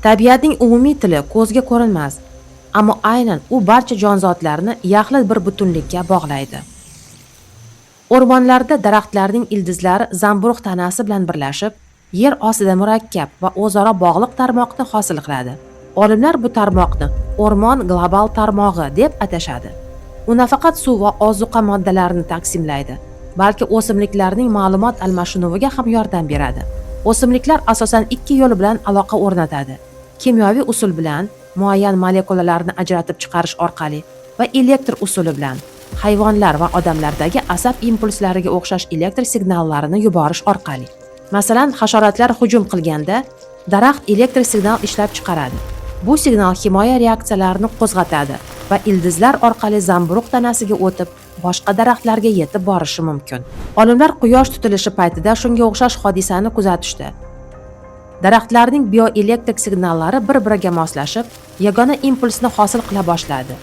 Tabiatning umumiy tili ko'zga ko'rinmas, ammo aynan u barcha jonzotlarni yaxlit bir butunlikka bog'laydi. O'rmonlarda daraxtlarning ildizlari zamburug' tanasi bilan birlashib, yer ostida murakkab va o'zaro bog'liq tarmoqni hosil qiladi. Olimlar bu tarmoqni o'rmon global tarmog'i deb atashadi. U nafaqat suv va ozuqa moddalarini taqsimlaydi, balki o'simliklarning ma'lumot almashinuviga ham yordam beradi. O'simliklar asosan ikki yo'l bilan aloqa o'rnatadi: kimyoviy usul bilan, muayyan molekulalarni ajratib chiqarish orqali, va elektr usuli bilan, hayvonlar va odamlardagi asab impulslariga o'xshash elektr signallarini yuborish orqali. Masalan, hasharotlar hujum qilganda daraxt elektr signal ishlab chiqaradi. Bu signal himoya reaksiyalarini qo'zg'atadi va ildizlar orqali zamburug' tanasiga o'tib, boshqa daraxtlarga yetib borishi mumkin. Olimlar quyosh tutilishi paytida shunga o'xshash hodisani kuzatishdi. Daraxtlarning bioelektrik signallari bir-biriga moslashib, yagona impulsni hosil qila boshladi.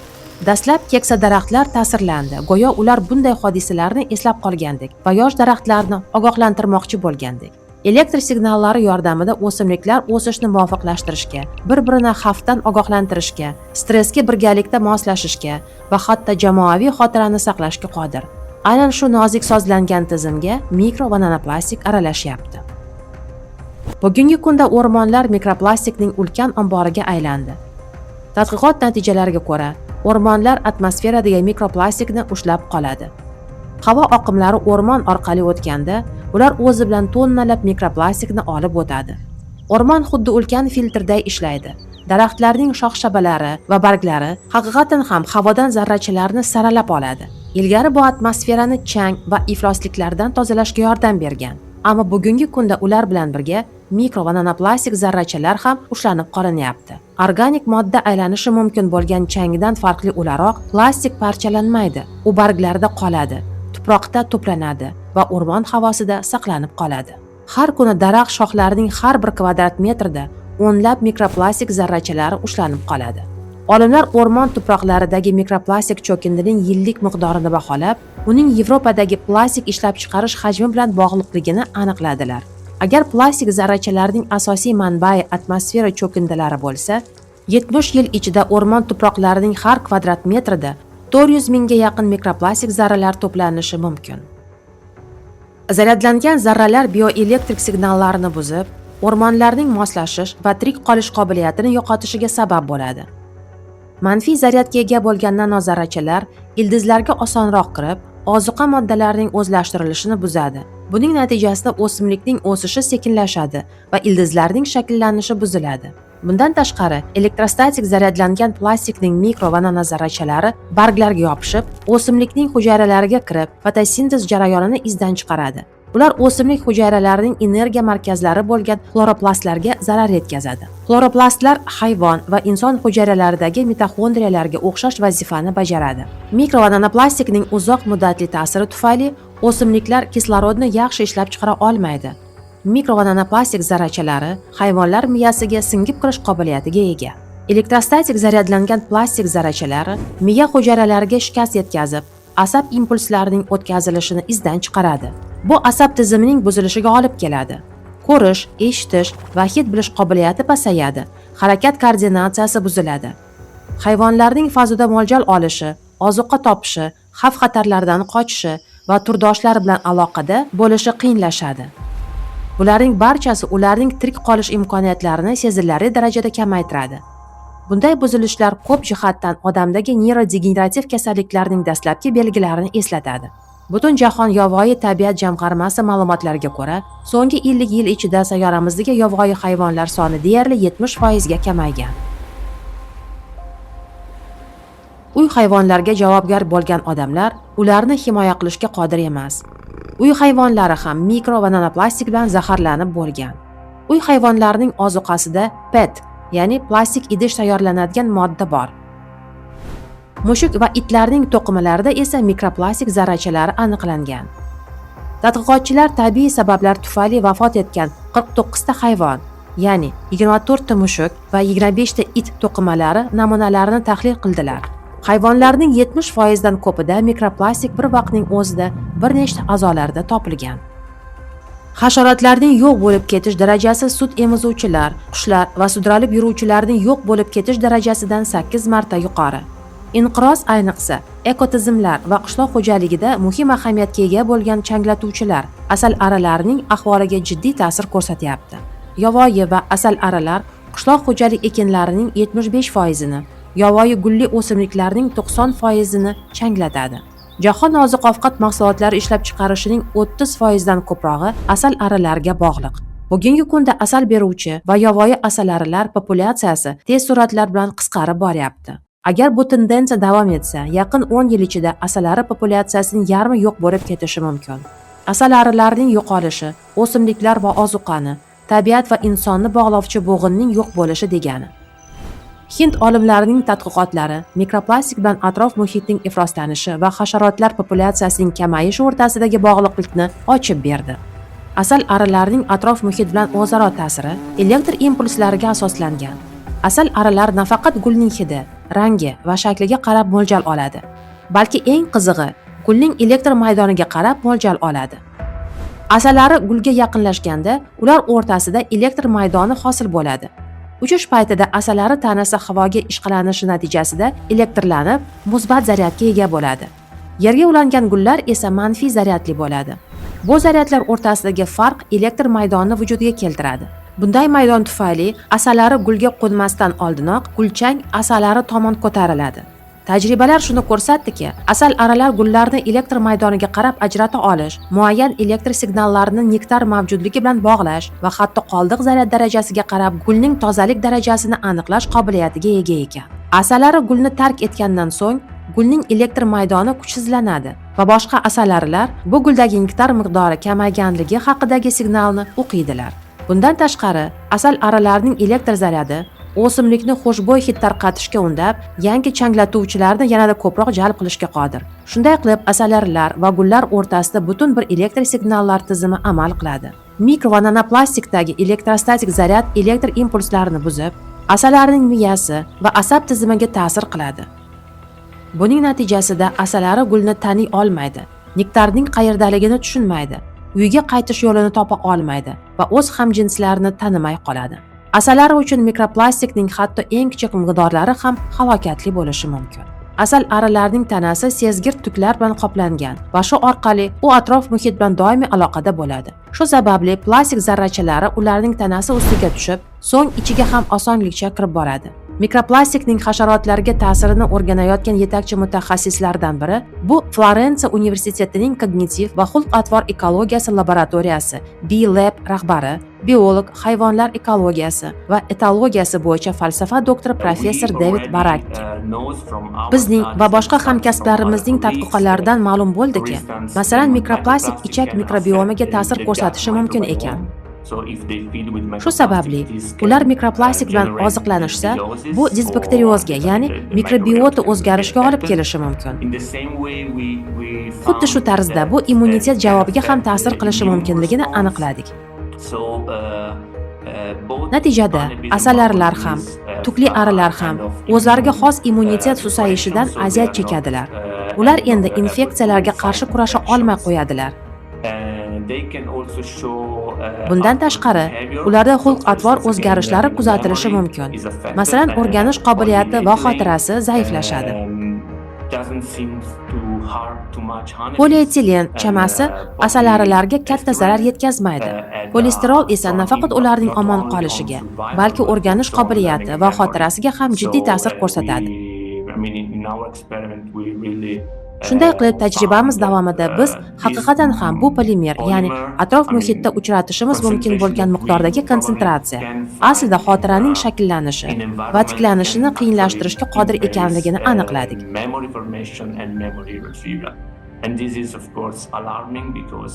Dastlab keksa daraxtlar ta'sirlandi, go'yo ular bunday hodisalarni eslab qolgandek va yosh daraxtlarni ogohlantirmoqchi bo'lgandek. Elektr signallari yordamida o'simliklar o'sishni muvofiqlashtirishga, bir-birini xavfdan ogohlantirishga, stressga birgalikda moslashishga va hatto jamoaviy xotirani saqlashga qodir. Aynan shu nozik sozlangan tizimga mikro va nanoplastik aralashyapti. Bugungi kunda o'rmonlar mikroplastikning ulkan omboriga aylandi. Tadqiqot natijalariga ko'ra, o'rmonlar atmosferadagi mikroplastikni ushlab qoladi. Havo oqimlari o'rmon orqali o'tganda, ular o'zi bilan tonnalab mikroplastikni olib o'tadi. O'rmon xuddi ulkan filtrday ishlaydi. Daraxtlarning shox-shabbalari va barglari haqiqatan ham havodan zarrachalarni saralab oladi. Ilgari bu atmosferani chang va iflosliklardan tozalashga yordam bergan. Ammo bugungi kunda ular bilan birga mikro va nanoplastik zarrachalar ham ushlanib qolinyapti. Organik modda aylanishi mumkin bo'lgan changdan farqli o'laroq, plastik parchalanmaydi, u barglarda qoladi, tuproqda to'planadi va o'rmon havosida saqlanib qoladi. Har kuni daraxt shoxlarining har bir kvadrat metrida o'nlab mikroplastik zarrachalari ushlanib qoladi. Olimlar o'rmon tuproqlaridagi mikroplastik cho'kindining yillik miqdorini baholab, uning Yevropadagi plastik ishlab chiqarish hajmi bilan bog'liqligini aniqladilar. Agar plastik zarrachalarining asosiy manbai atmosfera cho'kindilari bo'lsa, 70 yil ichida o'rmon tuproqlarining har kvadrat metrida 400 mingga yaqin mikroplastik zarralar to'planishi mumkin. Zaryadlangan zarralar bioelektrik signallarni buzib, o'rmonlarning moslashish va tirik qolish qobiliyatini yo'qotishiga sabab bo'ladi. Manfiy zaryadga ega bo'lgan nanozarrachalar ildizlarga osonroq kirib, ozuqa moddalarining o'zlashtirilishini buzadi. Buning natijasida o'simlikning o'sishi sekinlashadi va ildizlarning shakllanishi buziladi. Bundan tashqari, elektrostatik zaryadlangan plastikning mikro va nanozarrachalari barglarga yopishib, o'simlikning hujayralariga kirib, fotosintez jarayonini izdan chiqaradi. Ular o'simlik hujayralarining energiya markazlari bo'lgan xloroplastlarga zarar yetkazadi. Xloroplastlar hayvon va inson hujayralaridagi mitoxondriyalarga o'xshash vazifani bajaradi. Mikro va nanoplastikning uzoq muddatli ta'siri tufayli o'simliklar kislorodni yaxshi ishlab chiqara olmaydi. Mikro va nanoplastik zarrachalari hayvonlar miyasiga singib kirish qobiliyatiga ega. Elektrostatik zaryadlangan plastik zarrachalari miya hujayralariga shikast yetkazib, asab impulslarining o'tkazilishini izdan chiqaradi. Bu asab tizimining buzilishiga olib keladi. Ko'rish, eshitish va hid bilish qobiliyati pasayadi, harakat koordinatsiyasi buziladi. Hayvonlarning fazoda mo'ljal olishi, ozuqa topishi, xavf-xatarlardan qochishi va turdoshlari bilan aloqada bo'lishi qiyinlashadi. Bularning barchasi ularning tirik qolish imkoniyatlarini sezilarli darajada kamaytiradi. Bunday buzilishlar ko'p jihatdan odamdagi neyrodegenerativ kasalliklarning dastlabki belgilarini eslatadi. Butun jahon yovvoyi tabiat jamg'armasi ma'lumotlariga ko'ra, so'nggi 50 yil ichida sayyoramizdagi yovvoyi hayvonlar soni deyarli 70% ga kamaygan. Uy hayvonlarga javobgar bo'lgan odamlar ularni himoya qilishga qodir emas. Uy hayvonlari ham mikro va nanoplastik bilan zaharlanib bo'lgan. Uy hayvonlarining ozuqasida PET, ya'ni plastik idish tayyorlanadigan modda bor. Mushuk va itlarning to'qimalarida esa mikroplastik zarrachalari aniqlangan. Tadqiqotchilar tabiiy sabablar tufayli vafot etgan 49 ta hayvon, ya'ni 24 ta mushuk va 25 ta it to'qimalari namunalarini tahlil qildilar. Hayvonlarning 70% dan ko'pida mikroplastik bir vaqtning o'zida bir nechta a'zolarida topilgan. Hasharotlarning yo'q bo'lib ketish darajasi sut emizuvchilar, qushlar va sudralib yuruvchilarning yo'q bo'lib ketish darajasidan 8 marta yuqori. Inqiroz ayniqsa ekotizimlar va qishloq xo'jaligida muhim ahamiyatga ega bo'lgan changlatuvchilar, asalarilarning ahvoliga jiddiy ta'sir ko'rsatyapti. Yovvoyi va asalarilar qishloq xo'jalik ekinlarining 75%ini, yovvoyi gulli o'simliklarning 90%ini changlatadi. Jahon oziq-ovqat mahsulotlari ishlab chiqarishining 30% dan ko'prog'i asalarilarga bog'liq. Bugungi kunda asal beruvchi va yovvoyi asalarilar populyatsiyasi tez sur'atlar bilan qisqarib boryapti. Agar bu tendensiya davom etsa, yaqin 10 yil ichida asalari populyatsiyasining yarmi yo'q bo'lib ketishi mumkin. Asalarilarning yo'qolishi o'simliklar va ozuqani, tabiat va insonni bog'lovchi bo'g'inning yo'q bo'lishi degani. Hind olimlarining tadqiqotlari mikroplastik bilan atrof muhitning ifloslanishi va hasharotlar populyatsiyasining kamayishi o'rtasidagi bog'liqlikni ochib berdi. Asal arilarning atrof muhit bilan o'zaro ta'siri elektr impulslariga asoslangan. Asal arilar nafaqat gulning hidi, rangi va shakliga qarab mo'ljal oladi, balki eng qizig'i, gulning elektr maydoniga qarab mo'ljal oladi. Asalari gulga yaqinlashganda ular o'rtasida elektr maydoni hosil bo'ladi. Uchish paytida asalari tanasi havoga ishqalanishi natijasida elektrlanib, musbat zaryadga ega bo'ladi. Yerga ulangan gullar esa manfiy zaryadli bo'ladi. Bu zaryadlar o'rtasidagi farq elektr maydonni vujudga keltiradi. Bunday maydon tufayli asalari gulga qo'nmasdan oldinoq gulchang asalari tomon ko'tariladi. Tajribalar shuni ko'rsatdiki, asal arilar gullarni elektr maydoniga qarab ajrata olish, muayyan elektr signallarini nektar mavjudligi bilan bog'lash va hatto qoldiq zaryad darajasiga qarab gulning tozalik darajasini aniqlash qobiliyatiga ega ekan. Asalari gulni tark etgandan so'ng gulning elektr maydoni kuchsizlanadi va boshqa asalarilar bu guldagi nektar miqdori kamayganligi haqidagi signalni o'qiydilar. Bundan tashqari, asal arilarning elektr zaryadi o'simlikni xushbo'y hid tarqatishga undab, yangi changlatuvchilarni yanada ko'proq jalb qilishga qodir. Shunday qilib, asalarilar va gullar o'rtasida butun bir elektr signallar tizimi amal qiladi. Mikro va nanoplastikdagi elektrostatik zaryad elektr impulslarini buzib, asalarining miyasi va asab tizimiga ta'sir qiladi. Buning natijasida asalari gulni taniy olmaydi, nektarning qayerdaligini tushunmaydi, uyga qaytish yo'lini topa olmaydi va o'z hamjinslarini tanimay qoladi. Asalari uchun mikroplastikning hatto eng kichik miqdorlari ham halokatli bo'lishi mumkin. Asal arilarning tanasi sezgir tuklar bilan qoplangan va shu orqali u atrof muhit bilan doimiy aloqada bo'ladi. Shu sababli plastik zarrachalari ularning tanasi ustiga tushib, so'ng ichiga ham osonlikcha kirib boradi. Mikroplastikning hasharotlarga ta'sirini o'rganayotgan yetakchi mutaxassislardan biri bu Florensiya universitetining kognitiv va xulq-atvor ekologiyasi laboratoriyasi B-Lab rahbari, biolog, hayvonlar ekologiyasi va etologiyasi bo'yicha falsafa doktori professor David Barakki. Bizning va boshqa hamkasblarimizning tadqiqotlaridan ma'lum bo'ldiki, masalan, mikroplastik ichak mikrobiomiga ta'sir ko'rsatishi mumkin ekan. Shu sababli ular mikroplastik bilan oziqlanishsa, bu disbakteriozga, ya'ni mikrobiota o'zgarishiga olib kelishi mumkin. Xuddi shu tarzda bu immunitet javobiga ham ta'sir qilishi mumkinligini aniqladik. Natijada asalarilar ham, tukli arilar ham o'zlariga xos immunitet susayishidan aziyat chekadilar. Ular endi infeksiyalarga qarshi kurasha olmay qo'yadilar. Bundan tashqari, ularda xulq-atvor o'zgarishlari kuzatilishi mumkin. Masalan, o'rganish qobiliyati va xotirasi zaiflashadi. Polietilen chamasi asalarilarga katta zarar yetkazmaydi. Polistirol esa nafaqat ularning omon qolishiga, balki o'rganish qobiliyati va xotirasiga ham jiddiy ta'sir ko'rsatadi. Shunday qilib, tajribamiz davomida biz haqiqatan ham bu polimer, ya'ni atrof muhitda uchratishimiz mumkin bo'lgan miqdordagi konsentratsiya aslida xotiraning shakllanishi va tiklanishini qiyinlashtirishga qodir ekanligini aniqladik. And this is of course alarming because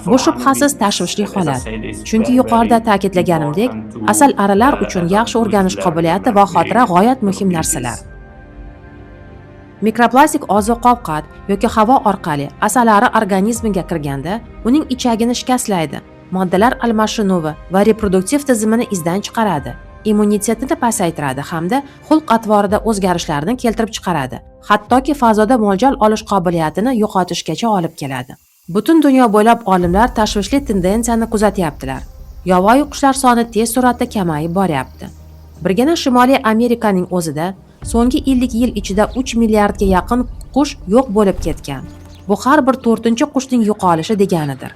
Bu shubhasiz tashvishli holat. Chunki yuqorida ta'kidlaganimdek, asal arilar uchun yaxshi o'rganish qobiliyati va xotira g'oyat muhim narsalar. Mikroplastik oziq-ovqat yoki havo orqali asalari organizmiga kirganda, uning ichagini shikastlaydi, moddalar almashinuvi va reproduktiv tizimini izdan chiqaradi, immunitetini pasaytiradi hamda xulq-atvorida o'zgarishlarni keltirib chiqaradi, hattoki fazoda mo'ljal olish qobiliyatini yo'qotishgacha olib keladi. Butun dunyo bo'ylab olimlar tashvishli tendensiyani kuzatyaptilar. Yovvoyi qushlar soni tez sur'atda kamayib boryapti. Birgina Shimoliy Amerikaning o'zida so'nggi 50 yil ichida 3 milliardga yaqin qush yo'q bo'lib ketgan. Bu har bir to'rtinchi qushning yo'qolishi deganidir.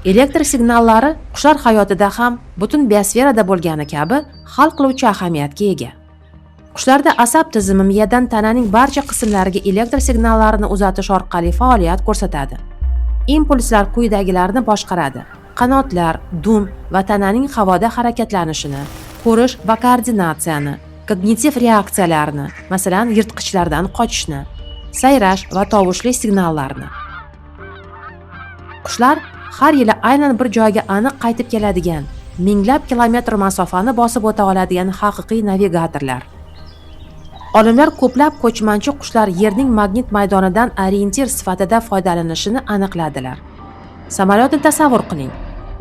Elektr signallari qushlar hayotida ham butun biosferada bo'lgani kabi hal qiluvchi ahamiyatga ega. Qushlarda asab tizimi miyadan tananing barcha qismlariga elektr signallarini uzatish orqali faoliyat ko'rsatadi. Impulslar quyidagilarni boshqaradi: qanotlar, dum va tananing havoda harakatlanishini, ko'rish va koordinatsiyani, kognitiv reaksiyalarni, masalan, yirtqichlardan qochishni, sayrash va tovushli signallarni. Qushlar har yili aynan bir joyga aniq qaytib keladigan, minglab kilometr masofani bosib o'ta oladigan haqiqiy navigatorlar. Olimlar ko'plab ko'chmanchi qushlar Yerning magnit maydonidan orientir sifatida foydalanishini aniqladilar. Samolyotni tasavvur qiling.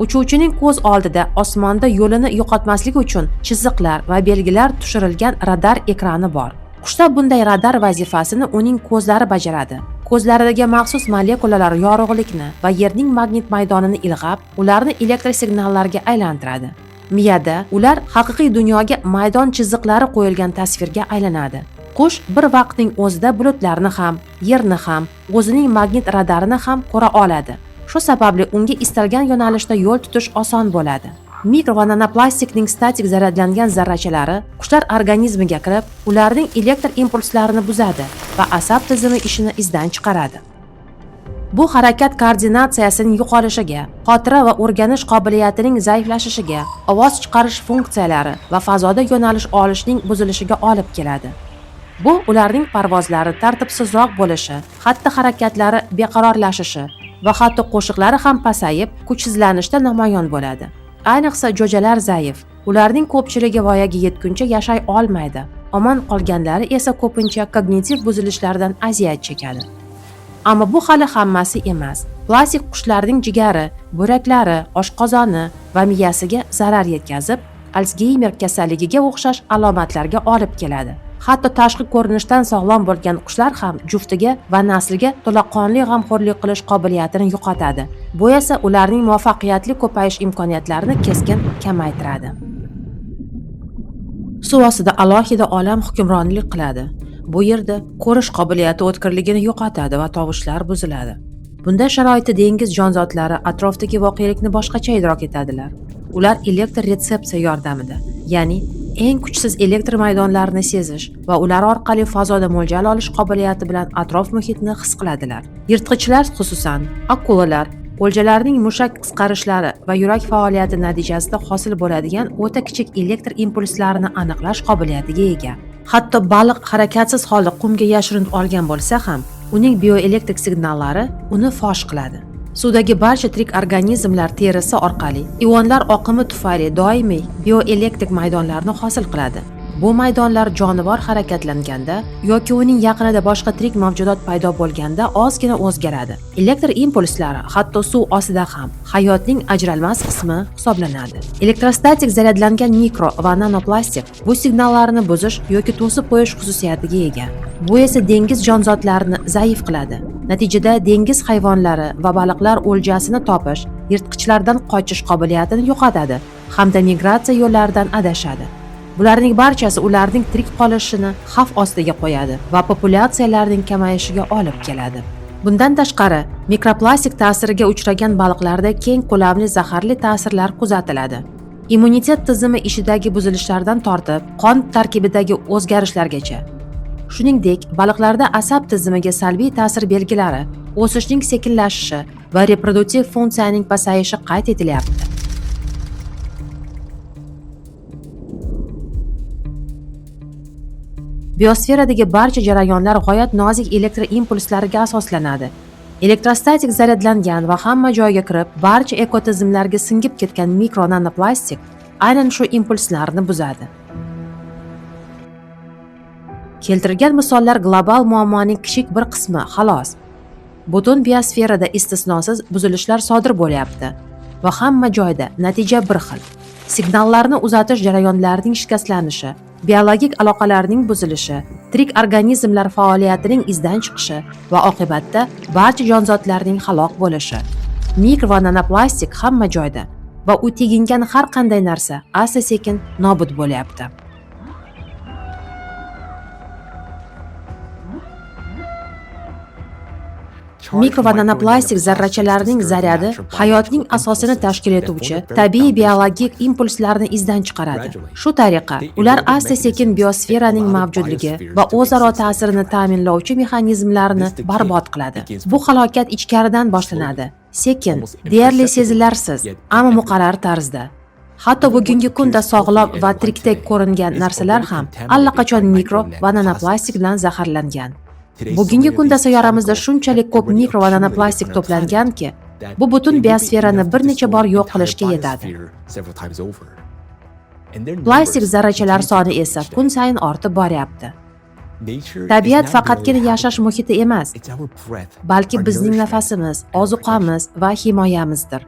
Uchuvchining ko'z oldida osmonda yo'lini yo'qotmaslik uchun chiziqlar va belgilar tushirilgan radar ekrani bor. Qushda bunday radar vazifasini uning ko'zlari bajaradi. Ko'zlaridagi maxsus molekulalar yorug'likni va Yerning magnit maydonini ilg'ab, ularni elektr signallarga aylantiradi. Miyada ular haqiqiy dunyoga maydon chiziqlari qo'yilgan tasvirga aylanadi. Qush bir vaqtning o'zida bulutlarni ham, yerni ham, o'zining magnit radarini ham ko'ra oladi. Shu sababli unga istalgan yo'nalishda yo'l tutish oson bo'ladi. Mikro va nanoplastikning statik zaryadlangan zarrachalari qushlar organizmiga kirib, ularning elektr impulslarini buzadi va asab tizimi ishini izdan chiqaradi. Bu harakat koordinatsiyasining yo'qolishiga, xotira va o'rganish qobiliyatining zaiflashishiga, ovoz chiqarish funksiyalari va fazoda yo'nalish olishning buzilishiga olib keladi. Bu ularning parvozlari tartibsizroq bo'lishi, xatti harakatlari beqarorlashishi va hatto qo'shiqlari ham pasayib, kuchsizlanishda namoyon bo'ladi. Ayniqsa jo'jalar zaif. Ularning ko'pchiligi voyaga yetguncha yashay olmaydi. Omon qolganlari esa ko'pincha kognitiv buzilishlardan aziyat chekadi. Ammo bu hali hammasi emas. Plastik qushlarning jigari, buyraklari, oshqozoni va miyasiga zarar yetkazib, Alsgeymer kasalligiga o'xshash alomatlarga olib keladi. Hatto tashqi ko'rinishdan sog'lom bo'lgan qushlar ham juftiga va nasliga to'laqonli g'amxo'rlik qilish qobiliyatini yo'qotadi. Bu esa ularning muvaffaqiyatli ko'payish imkoniyatlarini keskin kamaytiradi. Suv ostida alohida olam hukmronlik qiladi. Bu yerda ko'rish qobiliyati o'tkirligini yo'qotadi va tovushlar buziladi. Bunday sharoitda dengiz jonzotlari atrofdagi voqelikni boshqacha idrok etadilar. Ular elektr retsepsiya yordamida, ya'ni eng kuchsiz elektr maydonlarini sezish va ular orqali fazoda mo'ljal olish qobiliyati bilan atrof muhitni his qiladilar. Yirtqichlar, xususan, akulalar o'ljalarining mushak qisqarishlari va yurak faoliyati natijasida hosil bo'ladigan o'ta kichik elektr impulslarini aniqlash qobiliyatiga ega. Hatto baliq harakatsiz holda qumga yashirinib olgan bo'lsa ham, uning bioelektrik signallari uni fosh qiladi. Suvdagi barcha tirik organizmlar terisi orqali ionlar oqimi tufayli doimiy bioelektrik maydonlarni hosil qiladi. Bu maydonlar jonivor harakatlanganda yoki uning yaqinida boshqa tirik mavjudot paydo bo'lganda ozgina o'zgaradi. Elektr impulslari hatto suv ostida ham hayotning ajralmas qismi hisoblanadi. Elektrostatik zaryadlangan mikro va nanoplastik bu signallarni buzish yoki to'sib qo'yish xususiyatiga ega. Bu esa dengiz jonzotlarini zaif qiladi. Natijada dengiz hayvonlari va baliqlar o'ljasini topish, yirtqichlardan qochish qobiliyatini yo'qotadi hamda migratsiya yo'llaridan adashadi. Bularning barchasi ularning tirik qolishini xavf ostiga qo'yadi va populyatsiyalarning kamayishiga olib keladi. Bundan tashqari, mikroplastik ta'siriga uchragan baliqlarda keng ko'lamli zaharli ta'sirlar kuzatiladi. Immunitet tizimi ishidagi buzilishlardan tortib, qon tarkibidagi o'zgarishlargacha. Shuningdek, baliqlarda asab tizimiga salbiy ta'sir belgilari, o'sishning sekinlashishi va reproduktiv funksiyaning pasayishi qayd etilyapti. Biosferadagi barcha jarayonlar g'oyat nozik elektr impulslariga asoslanadi. Elektrostatik zaryadlangan va hamma joyga kirib, barcha ekotizimlarga singib ketgan mikro nanoplastik aynan shu impulslarni buzadi. Keltirilgan misollar global muammoning kichik bir qismi, xolos. Butun biosferada istisnosiz buzilishlar sodir bo'lyapti va hamma joyda natija bir xil. Signallarni uzatish jarayonlarining shikastlanishi Biologik aloqalarning buzilishi, tirik organizmlar faoliyatining izdan chiqishi va oqibatda barcha jonzotlarning halok bo'lishi. Mikro va nanoplastik hamma joyda va u tegingan har qanday narsa asta-sekin nobud bo'lyapti. Mikro va nanoplastik zarrachalarining zaryadi hayotning asosini tashkil etuvchi tabiiy biologik impulslarni izdan chiqaradi. Shu tariqa, ular asta-sekin biosferaning mavjudligi va o'zaro ta'sirini ta'minlovchi mexanizmlarni barbod qiladi. Bu halokat ichkaridan boshlanadi. Sekin, deyarli sezilarsiz, ammo muqarrar tarzda. Hatto bugungi kunda sog'lom va tirikdek ko'ringan narsalar ham allaqachon mikro va nanoplastik bilan zaharlangan. Bugungi kunda sayyoramizda shunchalik ko'p mikro va nanoplastik to'planganki, bu butun biosferani bir necha bor yo'q qilishga yetadi. Plastik zarrachalar soni esa kun sayin ortib boryapti. Tabiat faqatgina yashash muhiti emas, balki bizning nafasimiz, ozuqamiz va himoyamizdir.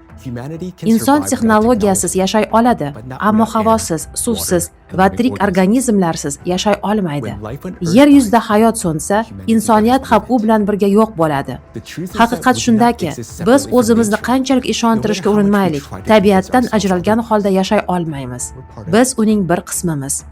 Inson texnologiyasiz yashay oladi, ammo havosiz, suvsiz va tirik organizmlarsiz yashay olmaydi. Yer yuzida hayot so'nsa, insoniyat ham u bilan birga yo'q bo'ladi. Haqiqat shundaki, biz o'zimizni qanchalik ishontirishga urinmaylik, tabiatdan ajralgan holda yashay olmaymiz. Biz uning bir qismimiz.